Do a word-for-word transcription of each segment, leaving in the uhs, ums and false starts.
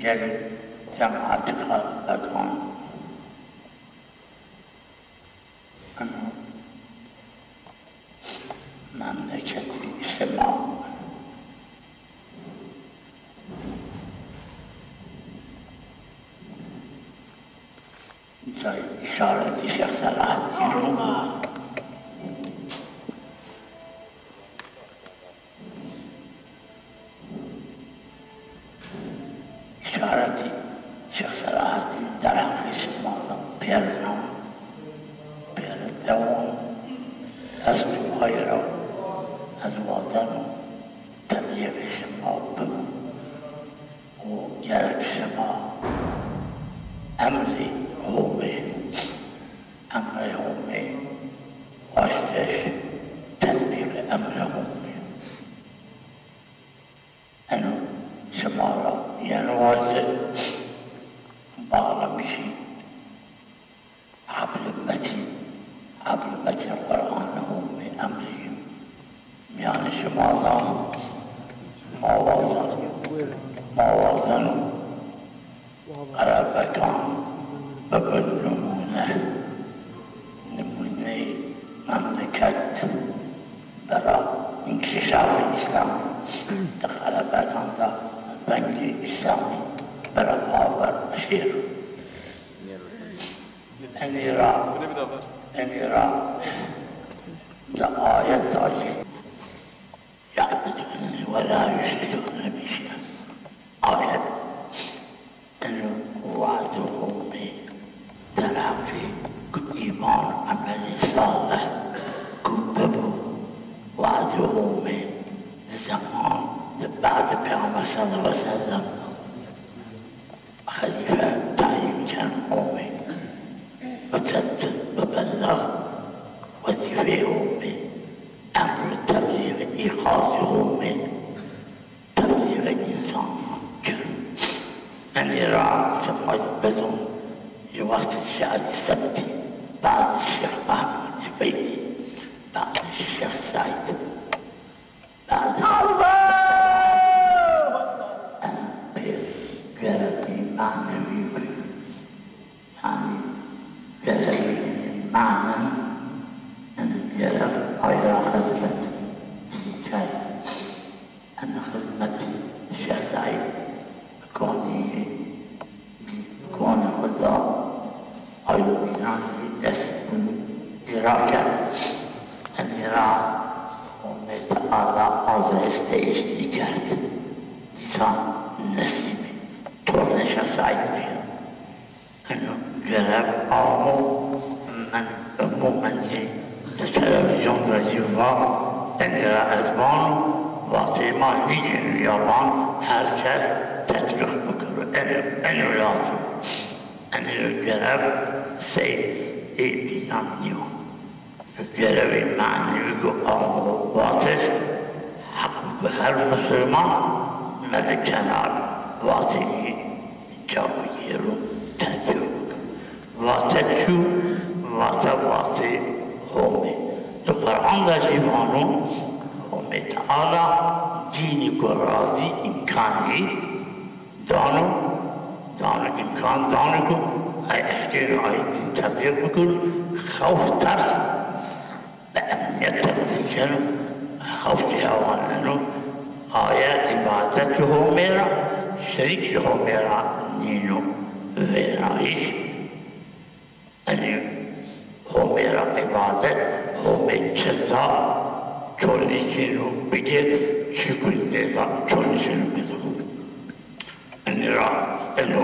Gelî cemaatî xal bekan. Eno memleketî şima, cayê îşaretî Şêx Selahaddîn o. Îşaretî Şêx Selahaddîn derheqê şima de pêrna, pêre dewon est û ay ra ez wazeno teblîxê şima bibo û gerek şima emrê Homê, emrê Homê, waşteş, tetbîqê emrê Homê. Eno şima ra yeno waşte, bağlamışî hebl metîn, hebl metîn Quran Homê emrî mîyanê şima de ma wazeno, ma wazeno qelebekan bibin nimûne, nimûneyê memleket vera înkîşafê Îslamî. Di qelebekan de vengê Îslamî bira aver şêro. Enî ra, enî ra di ayet de jî, يعبدونني ولا يشركون بي شيئا. Ayet. Eno we'dê Homê derheqê ku îman û emelê salih ku bibo, we'dê Homê zeman di ba'dê Peyxamber sallallahu aleyhi ve sellem xelîfe tayîn keno Homê. Muteddid, mubellex, wezîfeyê Homê, emr û teblîx, îqazê Homê, teblîxê însanan kir. Enî ra şima bizon, ji wextê Şêx Elî Sebtî, badê Şêx Mehmûdî Feydî, badê Şêx Seîd, badê Şêx Seîd, en pê gerevî manewî bî. Yanî gerevî manewî, en gerev ayra xizmet çî kay. Eno xizmetî Şêx Seîd bi konî, bi konî xwu da, ayo bînan zî dest bi ra kerd. Enî ra Homê Teala azresteyîş nîkerd. Dîsan nesîbî tornê Şêx Seîd bîyo. Eno gerev amo, min umûmen zî di televîzyon de zî va, enî ra ez vano, vateyê ma nîgêno yaban, her kes tetbîq bikiro. Eno, eno lazim. Enî ra gerev sey ê bînan nîyo. Gerevê manewî ku amo vatiş, heq ku her musulman mede kenar, vateyî ca bigêro, tetbîq bikero. Vate çi yo? Vate, vatê Homê. Di Quran de jî vano, Homê Teala dînî ku razî îmkanî dano, dano îmkan dano ku ay eşkeno ay dîn teblîx bikiro, xewf ters bi emnîyet teblîx keno, xewf jê hewaneno, aye îbadet ji Homê ra, şirîk ji Homê ra nîno. Vênayîş. Enî Homê ra îbadet, Homê çi da, ço nîşîno bigêr, çi ku nêda, ço nîşîno bidî. Enî ra eno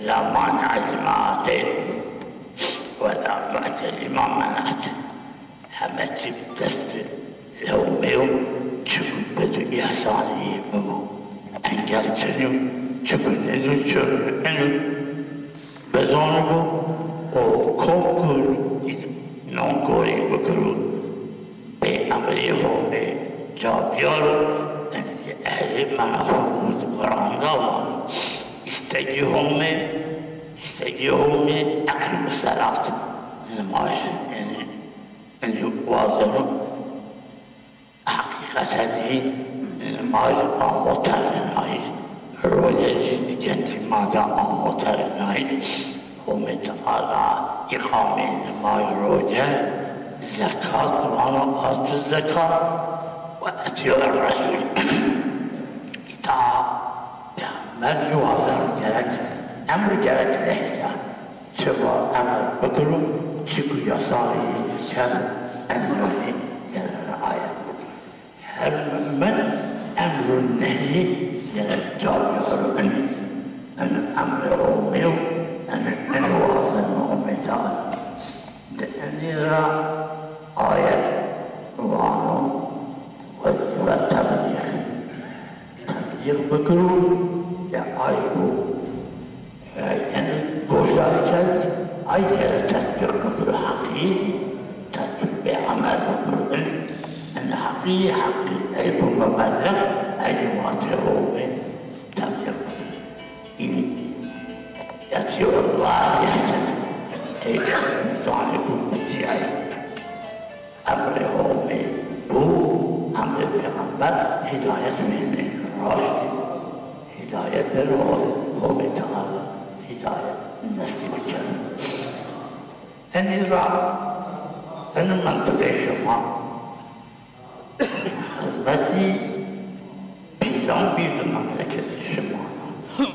la mani'a lima ateyt we la mu'tî lima men'et. Heme çî destê Homê yo, çi ku bido îhsanî bibo. Engel çinî yo, çi ku nêdo çinî yo. Eno bizonibû û kom ku nonkorî bikiro, bê emrê Homê ca biyaro, enê ehlê menafîqû di Quran de vano, îstegî Homê, îstegî Homê eqîmî selat, nimaj, enê, enê wazeno. Heqîqeten jî Ma jî amo terkinayîş, roce jî di gencî ma de amo terkinayîş. Homê Teala îqamê nimay roce, zekat, vano atu zekat, we etîyo Resul. Îta peyxamber jî wazeno gerek, emr gerek lehî ya. Çi va emr bikiro, çi ku yasayî kerd, emrûnî gerek riayet bikiro. Her mumin emr û nehyî gerek ca biyaro. Enî, enî emrê Homê yo, enî, enî wazeno Homê Teala. Di enî ra ayet vano, we, we teblîx, teblîx bikiro, ya ay ku Yanî goşdarî kerd, ay gere tetbîq bikiro heqî, tetbîq bê emel bikiro. In, in heqî, heqî ey ku mubelliq, ey vatê Homê tetbîq bikiro. Înî yetî Allah yehdi. Ey zanî ku bitî ey. Emrê Homê bû, emrê pêxember hîdayet vînê, raştî. Hîdayet der o, Homê Teala hîdayet nesîb kerd. Enî ra, enî mentiqê şima, xizmetî pîlan bî di memleketî şima.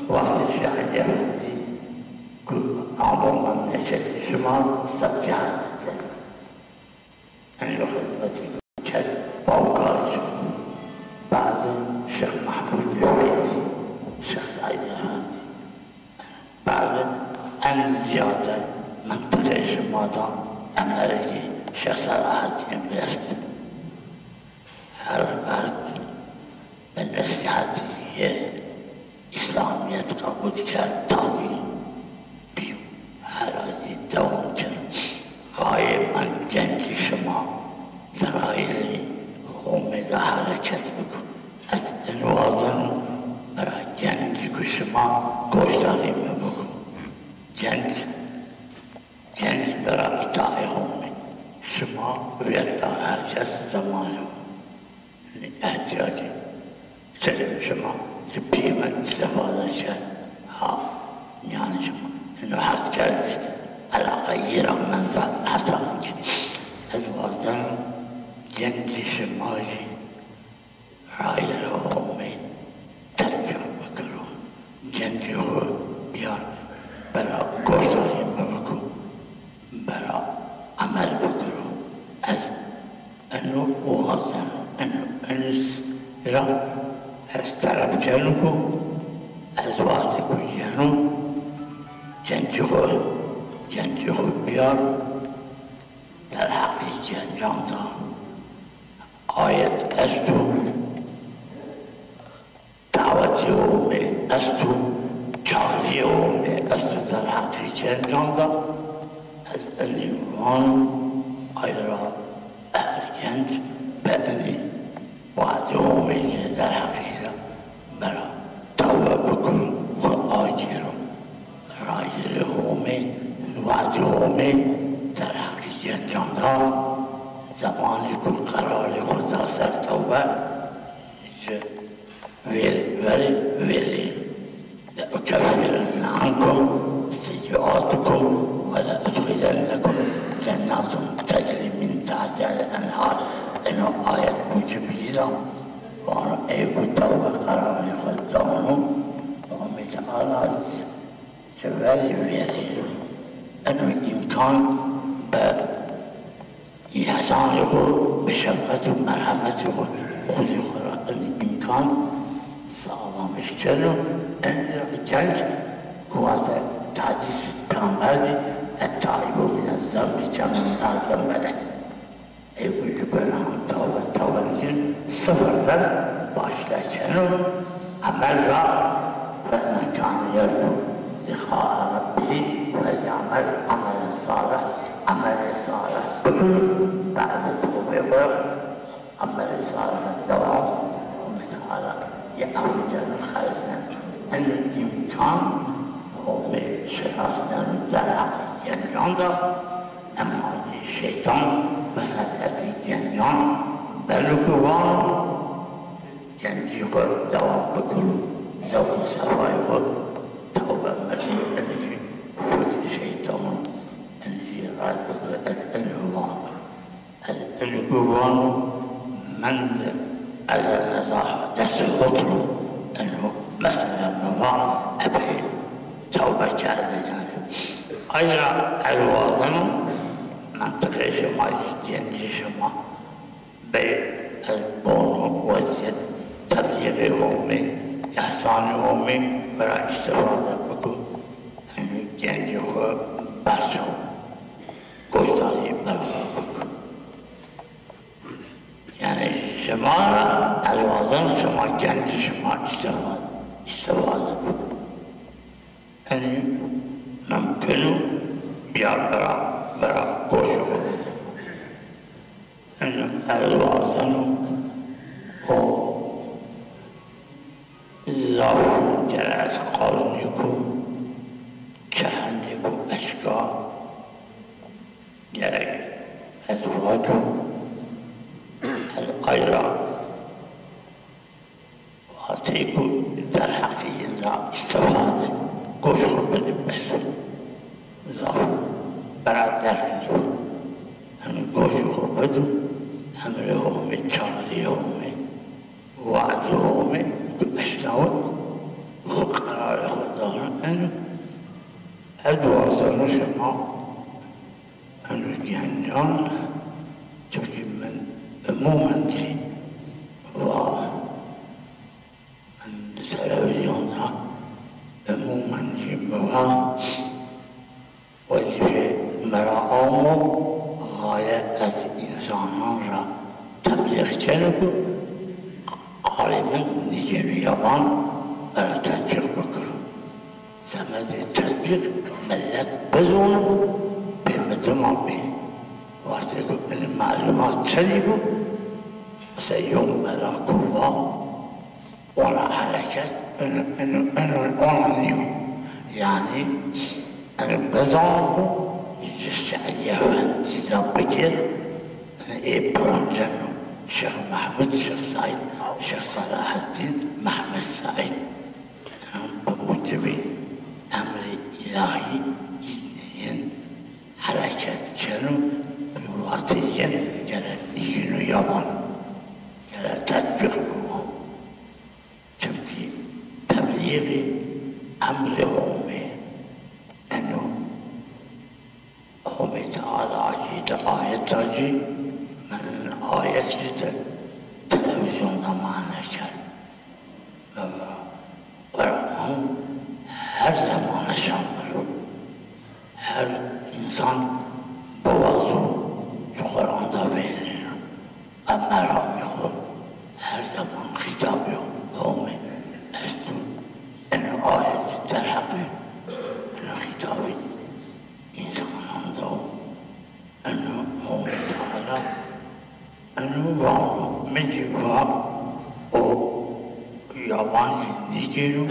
Wextê şaîrî hetî ku amo memleketî şima, sebtî hetî. Enî xizmetî kerd, bawkar ci. Badin Şêx Mehmûdê Feyzî, Şêx Seîdê Hetî. Badin en zîyade mentiqê şima de emelgî Şêx Selaheddîn vêrt. Her verd bi nesîhetî yê Îslamîyet qebul kerd, tawî bî, hera zî dewam kir. Gayê ben gencî şima di rayîrê Homê de hereket bikun. Ez eno wazeno bira gencî ku şima goşdarî mi bikun. Genc, genc bira îtaê Homê. Şima vêrda her kes zemanê xo. Ehtîyacê çi şima ji pî min îstîfade kerd. Ha, mîyanê şima ino hes kerdiş, eleqe yî ra menda heta ki. Ez wazeno gencî şima jî rayîrê Homê tetbîq bikiro. Gencî xo biyar bera goşdarî mi biko, bera emel bikiro. Ez eno wazeno, eno, eno s-, ra ez teleb keno ku ez wextê ku yeno gencî xo, gencî xo biyar derheqê gencan de. Ayet esto, dawetê Homê esto, çağrıyê Homê esto derheqê gencan de. Ez enî vano, ay ra her genc bi enî we'dê Homê zî derheqî de bera tewbe bikiro, xwu agêro. Rayîrê Homê, we'dê Homê derheqî gencan da, zemanî ku qerarê xwu da ser tewbe, ji vê-, verê, verê. لأكفرن عنكم سيئاتكم ولأدخلنكم جنات تجري من تحتها الأنهار. Eno ayet mucibî da, vano ey ku tewbe qerarê xwu dano, Homê Teala ji verê vêrê eno îmkan bi îhsanê xwu, bi şefqet û merhemetê xwu, xwedî xwu ra in îmkan sağlamiş keno. Enî ra genc ku wate hadîsê peyxamber bî, التائب من الذنب كمن لا ذنب له. Ey ku ji gunehan tewbe, tewbe bikin, sifirden başle keno, emel ra, فمن كان يرجو لقاء ربه فليعمل عملا صالحا. Emelê salih bikir, badê tewbê xwu emelê salih dewam, Homê Teala yê efû ceno, xelisneno. Eno îmkan Homê şinasneno derheqê gencan de, ema zî şeytan meselhetê gencan beno ku vano, Gencî xwu dewam bikir û zewq û sefayê xwu tewbe mekir, enî jî fikr şeytan, enî jî red bikir, ez enî vano. Ez enî ku vano, mend ez ena zaf dest hot ro, enî mesela mi va epey tewbe kerde yanî. Ay ra ez wazeno, mentiqê şima jî, gencê şima, bey ez bono wezîyet teblîxê Homê, îhsanê Homê bira îstîfade biko, enî gencê xwu berçaw, goştarî bira xwu biko. Yanî şima ra ez wazeno şima gencê şima îstîfade, îstîfade biko. Enî mumkin o bîya bira, bira goşê xwu. Enî ez wazeno o zaf gere ez qal nîko, çi hendêko eşka gerek ez vaco, ez ay ra vateyêko derheqê yin ra îstîfade, goş xwu bido, bes o. Zaf bira derg nîko. Enî goşê xwu bido, emrê Homê, çağrıyê Homê, we'dê Homê ku eşnawit, xwu qerarê xwu dano. Enî ez wazeno şima enî gencan, çimkî min umumen zî va, min di televîzyon de umumen zî mi va, wezîfê mi ra amo, gaye ez însanan ra teblîx keno ku qalê mi nîgêno yaban, mi ra tetbîq bikiro. Semedê tetbîq milet bizonibo, pê mi dima bê. Wextê ku enî melumat çinî bo, mesela yew mela ku va, ona hereket, eno, eno, eno, ona nîyo. Yanî, eno bizanibo, ci Seîdî Efendî de bigêr, eno ê bironceno, Şêx Mehmud, Şêx Seîd, Şêx Selaheddîn, Mehmed Seîd. Eno bi mucibê emrê îlahî, îznê yin hereket keno, vatê yin gere nîgêno yaban, gere tetbîq bo. Çimkî teblîxî emrê Homê, eno Homê Teala jî di ayet de jî, min ayet jî di televîzyon de mane kerd. Mi va, Quran her zemane şamil o. Her însan biwazo, ci Quran de vêneno. A meramê xwu her zeman xîtabê Homê esto. Eno ayet derheqê, eno xîtabê însanan de o. Eno Homê Teala eno vano, mi zî va o yaban zî nîgêno,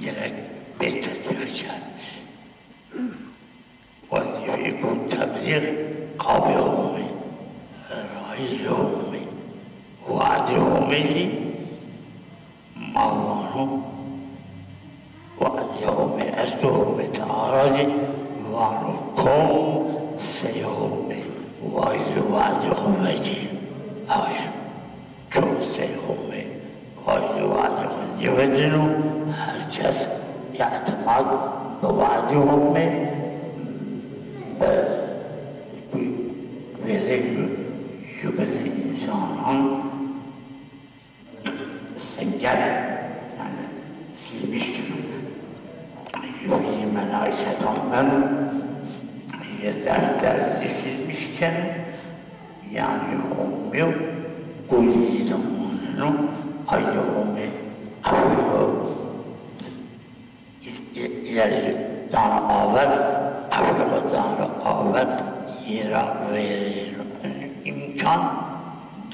gerek bê tetbîq kerdiş. Wezîfeyêko teblîx qabê Homê, rayîrê Homê, we'dê Homê zî ma vano, we'dê Homê esto, Homê Teala zî vano kom sey Homê wayîrê we'dê xo vecî. Haşa. Ço sey Homê wayîrê we'dê xo nêvecîno, her kes îtîmad bi we'dê Homê, bi vêrê ku jubinê însanan singel, yanî silmiş keno. Jubî melaîketan beno, yê defter zî silmiş keno. Yanî Homê qulî de maneno, ay de Homê efê xo, î-, î-, îler dano aver, efê xo dano aver, yê ra vêreno. Înî îmkan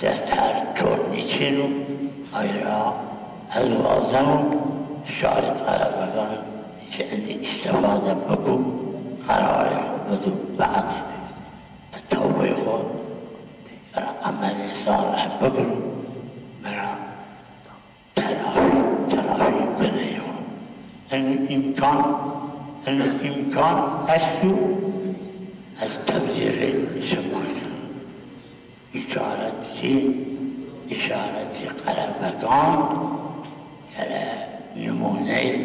dest her çor nîkeno, ay ra ez wazeno şarê telebegan zî enî îstîfade biko, qerarê xo bido, be'dê tewbeyê xo ra emelê salih bikiro, mi ra Îmkan, eno îmkan esto, ez tebdîrê şima keno. Îşaretî, îşaretî qerebegan, gere nimûneyê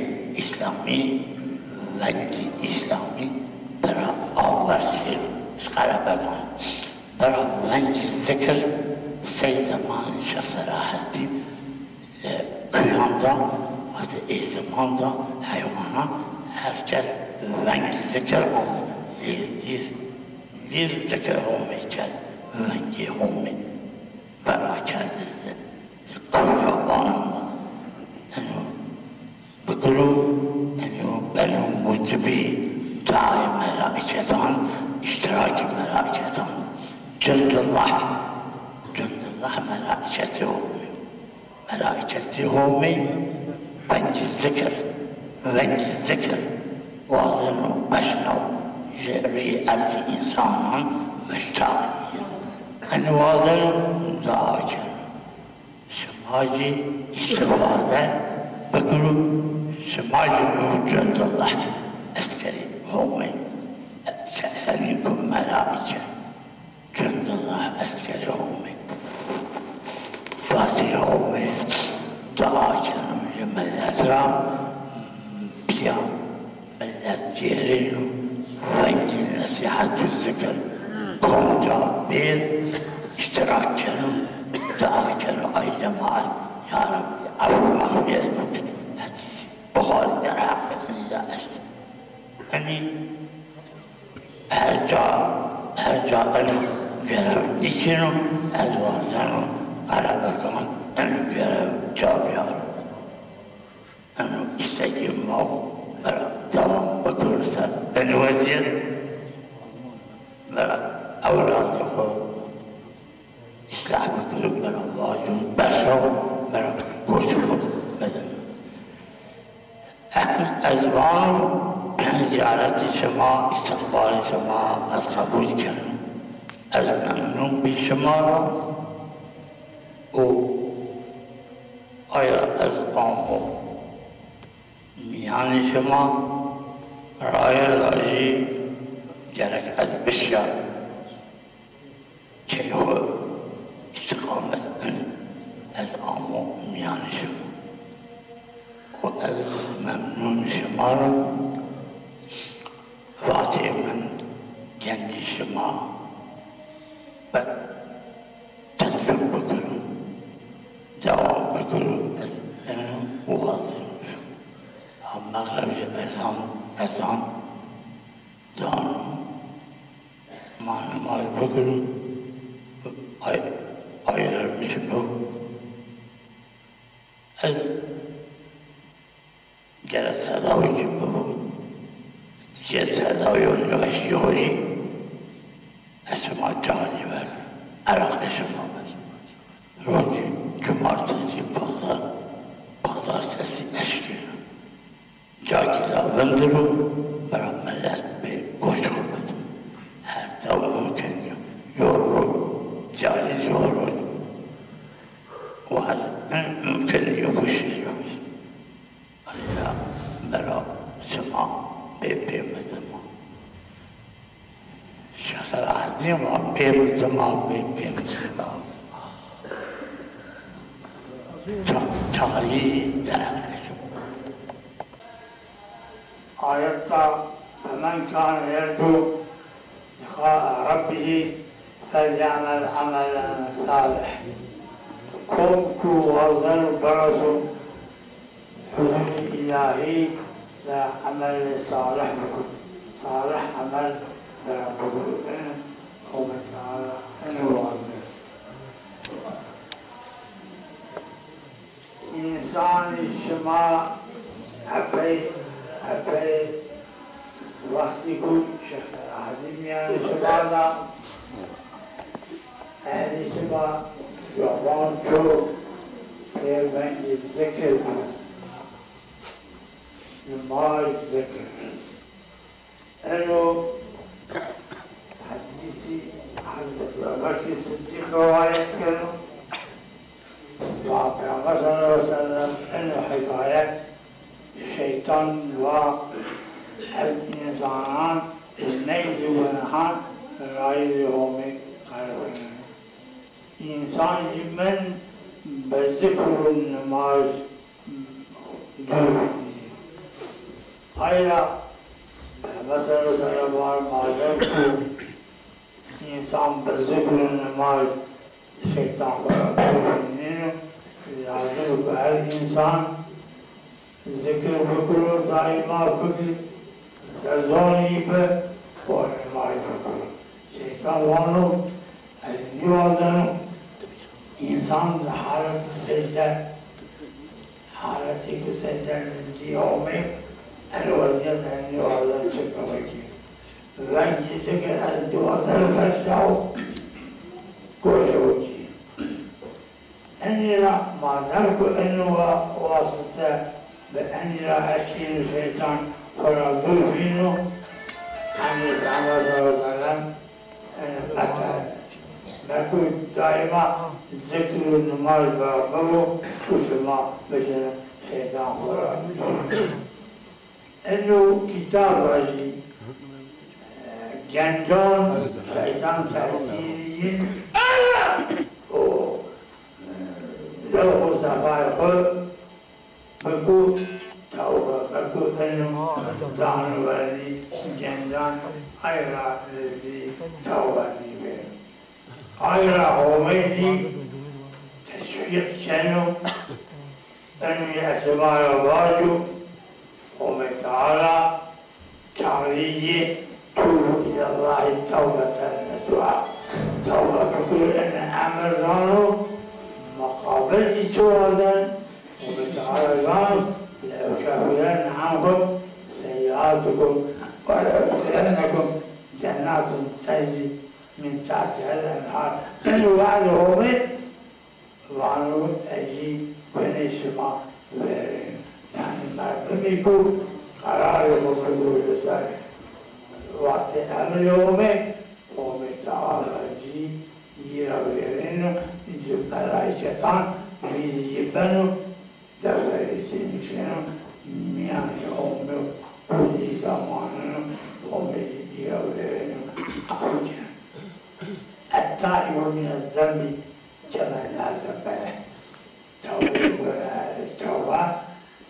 îslamî, vengî îslamî bira aver şêro. Ji qerebegan bira vengî zikir, sey zemanê Şêx Selaheddîn, e, kuyan de, wate ê zeman de heywanan her kes vengî zikir amo. Lîr, lîr, lîr zikir Homê kerd, vengê Homê bira kerde zi, zi kuya banan de. Eno bikiro, eno beno mûcibî duayê melaîketan, îştirakî melaîketan. Cundullah, Cundullah melaîketê Homê. Melaîketê Homê vengî zikir, vengî zikir wazeno beşnaw, ji rî erdî însanan miştaq î. Eno wazeno dua keno. Şima jî îstîfade bikiro, şima jî bibo Cundullah, eskerê Homê, se-, senî ku melaîke. Cundullah eskerê Homê, Fatihê Homê dua keno ji milet ra, pîya milet gêrêno vengî nesîhet û zikir, konca bêr îştirak keno, dua keno ay cemaet, ya Rebbî, efû mexfîret bike. Hedîsî Buxarî derheqê enî de est. Enî Her ca, her ca eno gerew nîkeno, ez wazeno qerebegan eno gerew ca biyaro. Eno îstegê ma bira dewam bikiro ser eno wezîyet, bira ewladê xo îslah bikiro, bira vajo berşawo, bira goşê xo bidin. Heq, ez vano zîyaretê şima, îstîqbalê şima ez qebûl keno. Ez memnûn bî şima ra û ay ra ez amo mîyanê şima, raye ra jî gerek ez bişya. Key xo îstîqamet in, ez amo mîyanê şima. Û ez memnûn şima ra, vatê min gencî şima be tetbîq bikiro, dewam bikiro, ez eno wazeno. Ha mexreb jî ezan, ezan dano. Ma nimaj bikiro, ay-, ayîrmiş bo. Ez gere tedawî ci bibo. Tiye tedawî û niweşî xo jî ez şima canî ver. Eraqê şima ver. Rocî cumartesî, pazar, pazartesî eşkêno. Cakî ra vindiro, bira milet bê goş xo bid. Her dew mumkin yo. Yo roj, diyarî yo roj. Û ez in mumkin yo goşê yo. Aya bira şima bê pê mi dima. Şêx Selaheddîn va pê mi dima, pê, pê mi dima. Ça-, çarî derheq. Ayet de, "Femen kâne yercu liqâe rabbihî felya'mel amelen salih." Kom ku wazeno biraso huzurê îlahî de emelê salih bikir. Salih emel bera bikir. Eno Homê Teala eno wazeno. Însanî şima hepey, hepey wextî ku Şêx Selaheddîn mîyanê şima da, ehlî şima, şoban ço, pê vengê zikir bo. Nimaj zikir. Eno hedîsî Hezretî Ebubekir Sidîq rewayet keno. Va Peyxamber sallallahu aleyhi ve sellem eno hîkayet şey Tan va ez însanan û ney zî gunehan rayîrê Homê qeribîno. Însan jî mend bi zikr û nimaj dûr bîyî. Ay ra Peyxamber sallallahu aleyhi ve sellem war, madem ku însan bi zikr û nimaj şeytan xo ra dûr nîno, lazim o ku her însan zikir bikiro, daîma fikir ser zonî bi û nimaj bikiro. Şeytan vano, ez nîwazeno însan di halet secde, haletê ku secde nizdî Homê, eno wezîyet ez nîwazeno çik biwecîyo. Veng zî zikir ez nîwazeno beşnawo goşê xo cî. Enî ra madem ku eno wa-, wasite bi enî ra eşkîno şeytan xo ra dûr bîno, enî Peyxamber sallallahu aleyhi ve sellem, enî mete, meku daîma zikr û nimaj bira bibo û şima bişino şeytan xo ra dûr bîno. Eno kitab ra jî, e, gencan şeytan tesîrî yin û, e, zewq û sefayê xo biku tewbe, biku eno dano vernî gencan ay ra nizdî tewbe nîbê. Ay ra Homê zî teşwîq keno. Enî esma ra vaco, Homê Teala çarî yê tûbû îlellahî tewbeten nesuha. Tewbe bikiro, enî emir dano, muqabil zî çi wazen? Homê Teala zano, لأكفرن عنكم سيئاتكم ولأدخلنكم جنات تجري من تحتها الأنهار. Enî we'dê Homê vano, ez jî binê şima verên. Yanî merdimî ku qerarê xo girdo li ser wextê emrê Homê, Homê Teala jî yî ra vêreno, ci melaîketan vîrî yî beno, defterê sî nuşeno, mîyanê Homê û zî zamaneno, Homê jî yî ra vêreno, efû keno. التائب من الذنب كمن لا ذنب له. Tewbe, tewbe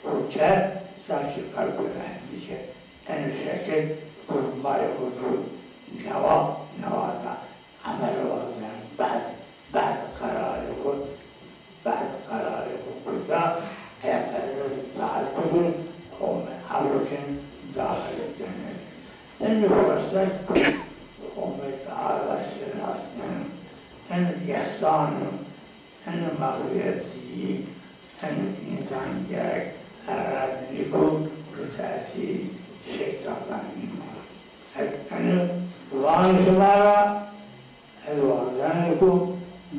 ku kerd, sankî qey guneh nîkerd. Eno şekil kurmayê xo dû newa, newa da emel wazeno, bad, bad qerarê xo, bad qerarê xo kurda, ya peyda taat bikin, Homê efû kin, daxilê cennet. Eno firset Homê Teala şinasneno, eno îhsan o. Eno mexfîretî yî, eno însan gerek red nîko, bi tesîrî şeytandan nîko. Ez eno vano şima ra, ez wazeno ku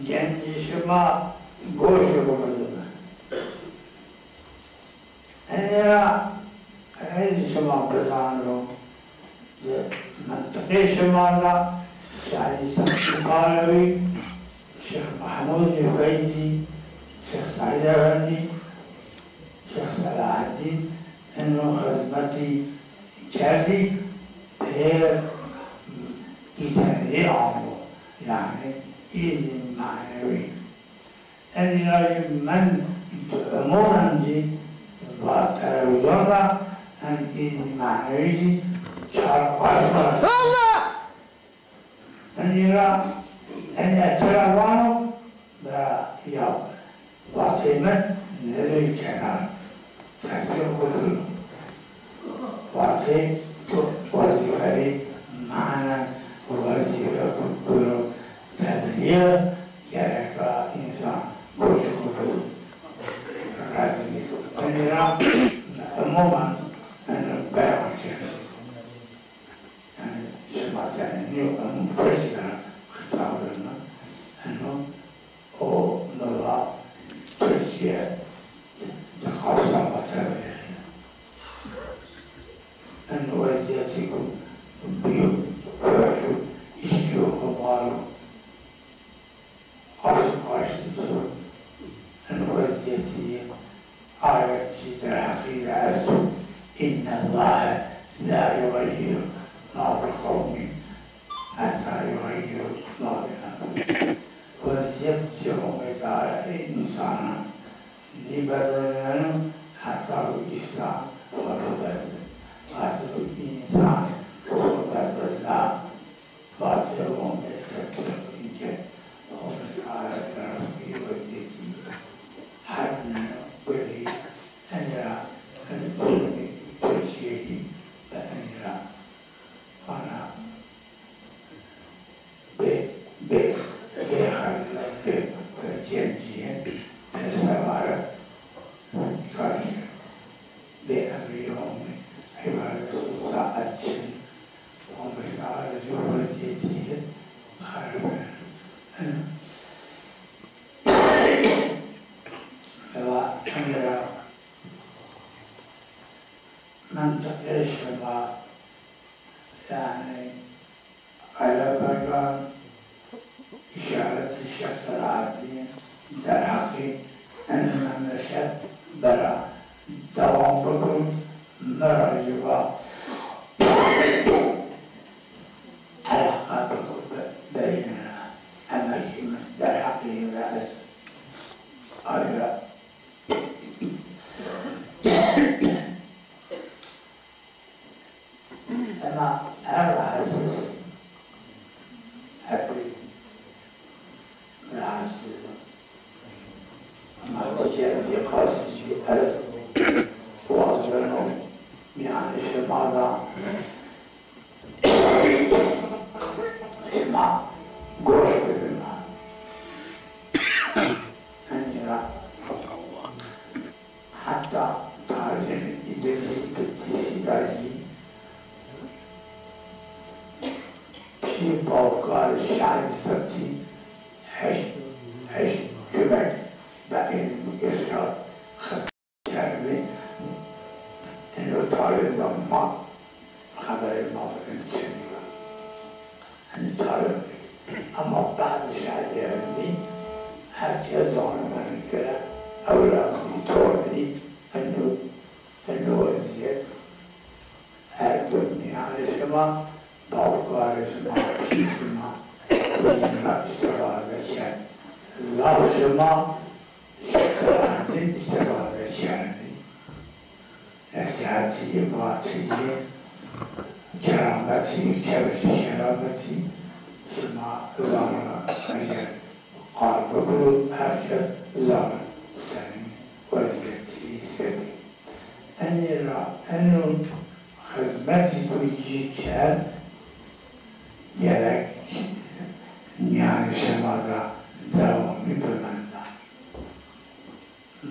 gencê şima goşê xo bizime. Enê ra ez şima bizaniro, di mintiqê şima de Şehîd Seîd Parewî, Şêx Mehmûdê Feydî, Şêx Seîd Efendî, Şêx Selaheddîn eno xizmetî kerdî, pê îzerî amo, yanî îznî manewî. Enî ra jî mend umumen zî va televîzyon de, en îznî manewî zî çar paş ma. Enî ra, enî ez tira vano, bira ya vatê mi nêdî kenar. Tesbîh bikiro. Vatê tu wezîferî manen wezîfe bikiro tebliğ gereka însan goşê xo bikiro. Razî bikiro. Enî ra umumen eno beyan keno. Yanî şima tenê nîyo, eno pêşî ra xitab beno. Eno o mi va Tirkîye di qapsama tebliğî. Eno wezîyetî ku bîyo, pêşo, îşkîyo, xo baro. Aşm aştî zor. Eno wezîyetî yê ayet zî derheqî de esto. إن الله لا يغير ما بقوم حتى يغيروا ما بأنفسهم. Wezîyet çi omê dare ê însanan nîbedelneno heta ku însan xo bibedile. Wexto ku însan xo bibedila, vatê omê tetbîqî ke omê dare bi rastî wezîyetî her neno werî. Enî ra, enî zulmî, weşîyetî bi enî ra vana bê, bê, bê xercî, bê, bê cencîye, bê sewaret, îfade, bê emrî omî, îfade saet çin, omî saet ju wezîyetî xerabî. Enî, eva, enî ra Mentiqê şima, yanî, qelebegan, îşaretî Şêx Selahaddîn derheqî eno memleket bira dewam bikun, mi ra jî va eleqa bikun be-, beyîne. Emekî mi derheqî de ez ay ra Ema en rahatsız, hepî rahatsız. Ema diğer bir qasî ez wazeno mîyanê şima da şima goş bidin. Enî ra heta tarîxê Îdrîsî Bitlîsî de jî pî bawkar şaîr Sebtî heşt, heşt cumek bi îlm û îrşad xizmet kerdî. Eno tarîx de ma xeberê ma fikir çinî yo. Enî tarîx, ema bad şaîrên dî her kes zanimeno ke ewladî, tornî eno, eno wezîyet her dim mîyanê şima, bawkarê şima, pî şima, kujîn ra îstîfade kerd. Zaf şima Selahaddîn îstîfade kerdî. Nesîhetî, vatî, kerametî, kewşî kerametî şima zana, eger qal bigiro, her kes zana senî wezîyetî se bî. Enî ra eno xizmetî ku yî kerd, gerek mîyanê şima de dewamî bimenda.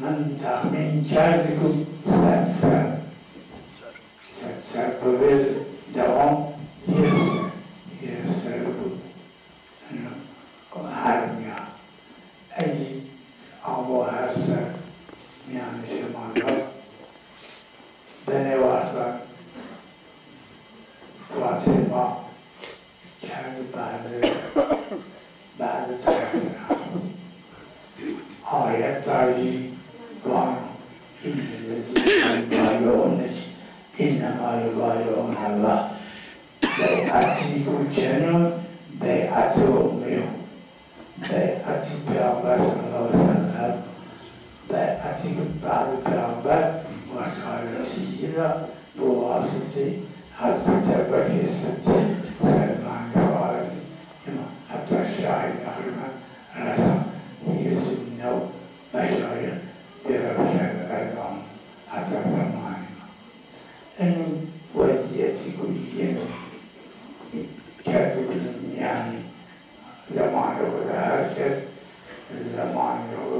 Min texmîn kerdî ku sed ser, sed ser bibê, dewam hîrê ser, hîrê ser bû. Her mîyan. Ey avo her ser mîyanê şima de. Binê wextan Fatîma kerd bade, bade tayîna. Ayet de jî vano, "İnnellezîne yubâyi'ûneke innema yubâyi'ûnellâh." Bey'etî ku keno, bey'etê omê yo. Bey'etî Peyxamber sallallahu aleyhi ve sellem, bey'etî ku bade Peyxamber wekarîyê de bi wasitê Hezretî Ebubekir Siddîq, Selmanî Farisî, îma heta Şahî Nexrîmen resa hîris û new meşayîx dêre bikerde erdam heta zemanî ma. Eno wezîyetî ku yeno kerdî mîyanî zemanê xo de her kes zemanê xo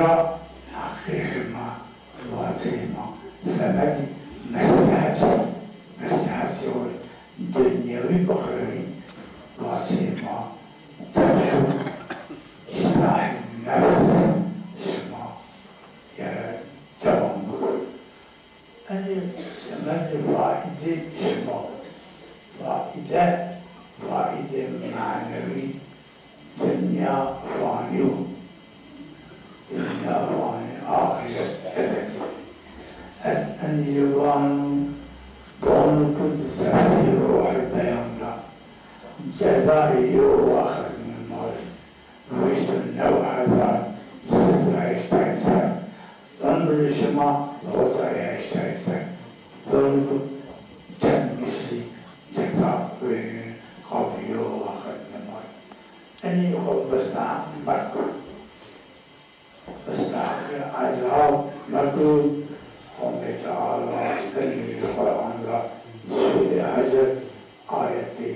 Heqê şima, vateyê ma, semedî meslehetî, meslehetî o dinyewî uxrewî, vateyê ma, tefş û îslahê nefsê şima, yere dewam bikir. Enê semedê faîdê şima. Faîde, faîdê manewî, dinya fanî yo. Dinya fanî, axîret ebedî. Ez enî vano, dono ku di tefsîr Ruhul Beyan de cezayê yew wext nimaj, vîst û new hezar sey û heştay ser, umrê şima hotay heştay ser. Dono ku çend mislî ceza wênê qabî yew wext nimaj. Enî xo mistehaq meko. Mistehaqê ezab meko. Homê Teala enî Quran de Sûrê Hecr ayetê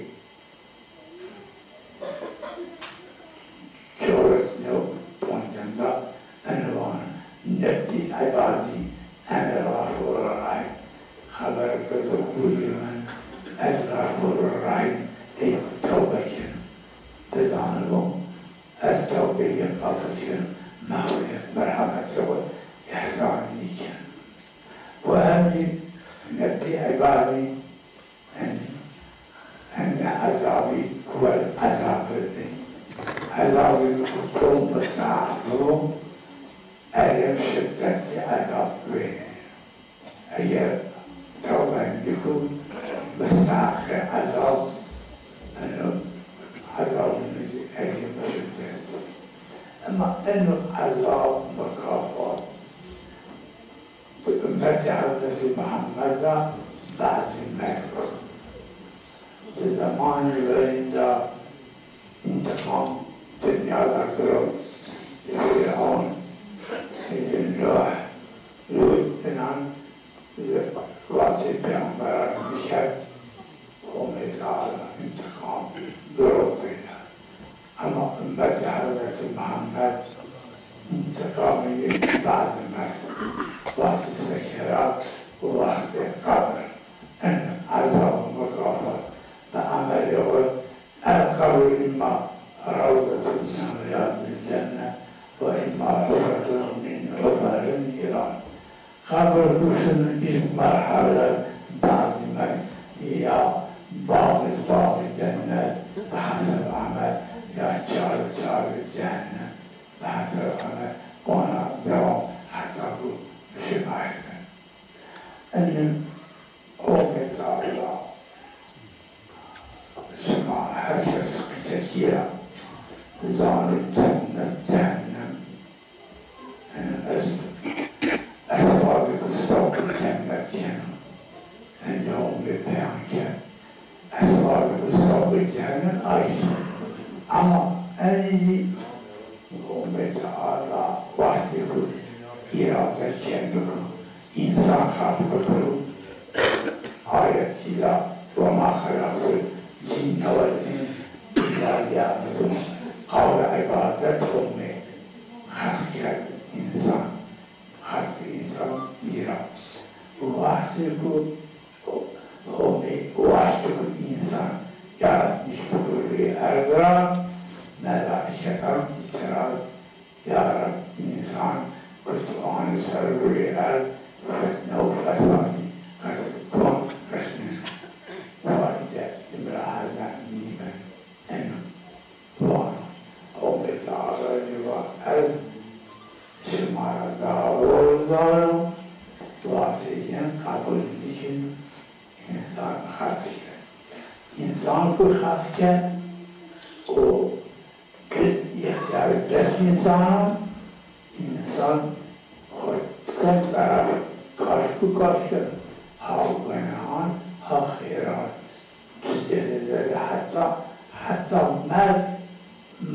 çewres new poncem de eno vano, "Nebbî îbadî enî Xefûrur Rehîm." Xeber bide qulê min, ez Xefûrur Rehîm, ey tewbe keno. Bizanibo ez tewbeyê xo qebul keno, mexfîret, merhemetê xo îhsan nîkeno. Û hemî, "Nebbî îbadî enî, enî ezabî huwel ezabul elîm." Ezabî ku qewm mistehaq bibo, erê şiddetê ezab wênê. Eger tewbe nîko, mistehaqê ezab, eno ezabî elîm, şiddet. Ema eno ezab, mukafat, di ummetê Hezretî Muhammed de bazî merg. Di zemanê verîn de întiqam dinya de girot. Fîrewn, Nuh, Lût, înan zî vatê peyxamberan nîkerd. Homê Teala întiqam girot peyda. Ema ummetê Hezretî Muhammed întiqamê yê bazî merg, wextê sekerat û wextê qebr. Eno ezab û mukafat bi emelê xo, القبر إما روضة من رياض الجنة وإما حفرة من حفر النيران. Qebir ku şino îlk merhele, bazî merg ya bax û baxê cennet bi heseb emel, ya çar û çar û cehennem bi heseb emel, ona dewam heta ku şino erdem. Enî Homê Teala şima her kes qîsekî ya zano cennet, cehennem. Enî ez, esbabê ku sewqê cennet yeno, enî Homê beyan kerd. Esbabê ku sewqê cehennem ay. Ema enî Homê Teala wextê ku îrade keno ku însan xelq bikiro, ayetî de, "وما خلقت الجن والإنس إلا ليعبدون." Qawlê îbadet Homê xelq kerd însan, xelqê însan îra. Wextê ku Homê waşto ku însan yaratmiş bikiro rê erd ra, melaîketan îtîraz, "Ya Reb, însan kut anî ser rûyê erd, fitne û fesadî qetil kon, risneno." Faîde îmrahaza nîbeno. Eno vano, Homê Teala jî va, "Ez şima ra daha rol dano, vatê yin qebul nîkeno, însan xelq kerd." Însan ku xelq kerd û gird îxtîyarî dest însanan, însan xo kom teref kaş ku kaş keno, ha gunehan, ha xêran. Tuzê de heta, heta merg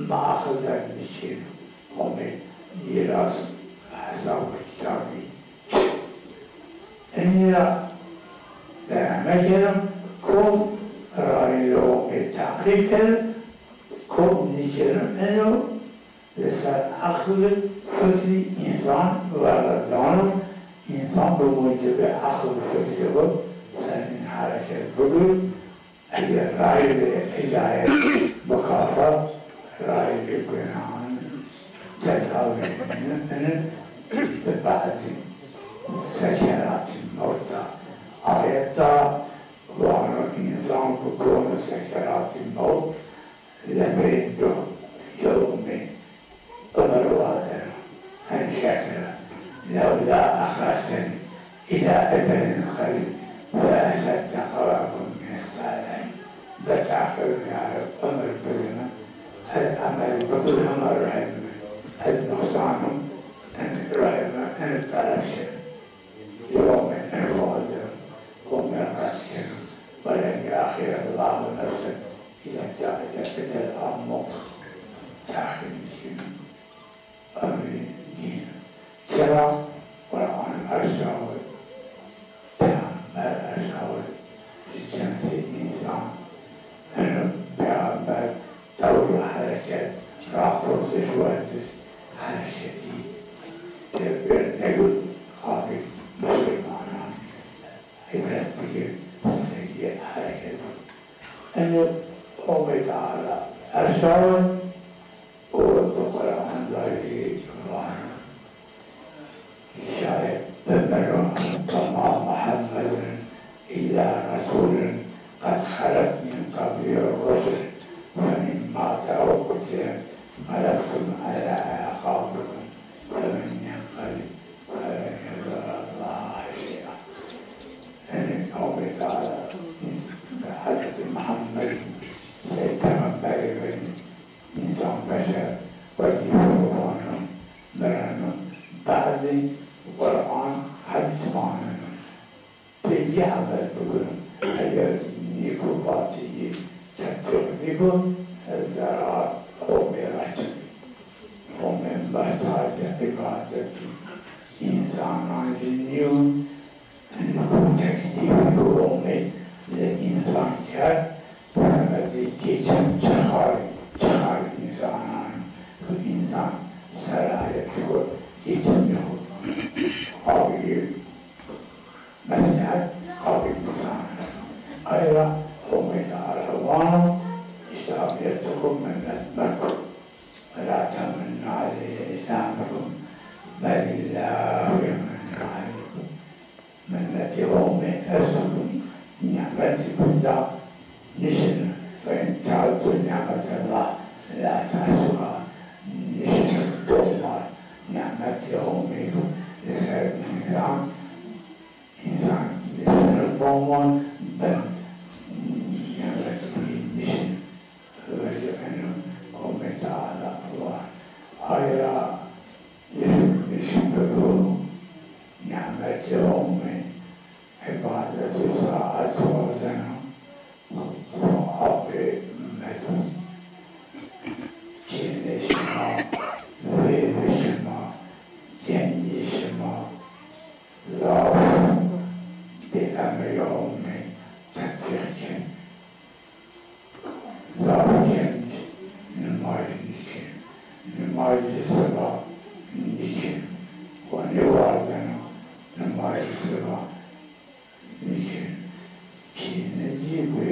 muaxeze nîkeno. Homê yê ra hesab û kitabî çi. Enî ra deneme keno, kom rayîrê Homê teqîb keno, kom nîkeno, eno li ser eql û Fikrî însan vera dano, însan bi mucibê eql û fikrî xo senîn hereket bikir. Eger rayîrê hidayet bikafa, rayîrê gunahan ceza vejîno. Ini di badî sekeratî mewta ayet da, vano însan ku gono sekeratî mewt, lebeyê do yewmî umir wazeno. Hen şekil, lewla exxerteni îla ecelin qerîb feeseddeqa we ekun mine salihîn. De teqîr, ya Reb, umir bide mi, ez emel bikim, hema rayê mi, ez nuqsan im, en rayê mi, en teleb kerim. Yewmê eno wazeno, qomê qet keno, welengê axîret la nefsen îza ca'et ecel ammo, teqîr keno, emrî dîn. Çira? Quran erşawit, peyxamber erşawit, ji cinsê însan. Eno peyxamber tewr û hereket, raportiş, werdiş, hereketî tevbir negul, qabî musulmanan îbret bigir, seviyê hereket. Eno Homê Teala erşawit û di Quran de jî vano. Şayet bimiro, وما محمد إلا رسول قد خلت من قبله الرسل أفإن مات أو قتل انقلبتم على أعقابكم ومن ينقلب فلن يضر الله شيئا. Yanî Homê Teala Hezretî Muhammed sey peyxamberî benî, însan beşer wezîfe vano, mireno, badî Quran, hedîs vaneno. Pê yî emel bikiro. Eger nîko vatê yî tetbîq nîbo, zerar Homê ra çin. Homê muhtacê îbadetî însanan jî nîyo. Yanî ku teklîfî ku Homê li însan kerd, semedê geçim çixar, çixar însanan, ku însan serayetî ku geçimî xo, awî meslehî qabîl însanan. Ay ra Homê Teala vano, îslamîyetî xo minnet meko. ولا تمنوا علي إسلامكم بل الله يمن عليكم. Minnetê Homê esto ku nîmetî ku da nişino. وإن تعدوا نعمة الله لا تحصوها. Nişino domar nîmetê Homê ku li ser însan, însan nişino domar bin nîmetî nişino. Vecî eno Homê Teala wa. Ay ra nişk nişk bibo, nîmetê Homê, îbadet û taet wazeno, apê medo. Kênê şima, vêvê şima, cengê şima zaf bi emrê Homê tetbîq keno. Zaf genc nimaj nîkeno, nimajê siba nîkeno, xo nêwardeno nimajê siba nîkeno. Kênecî wê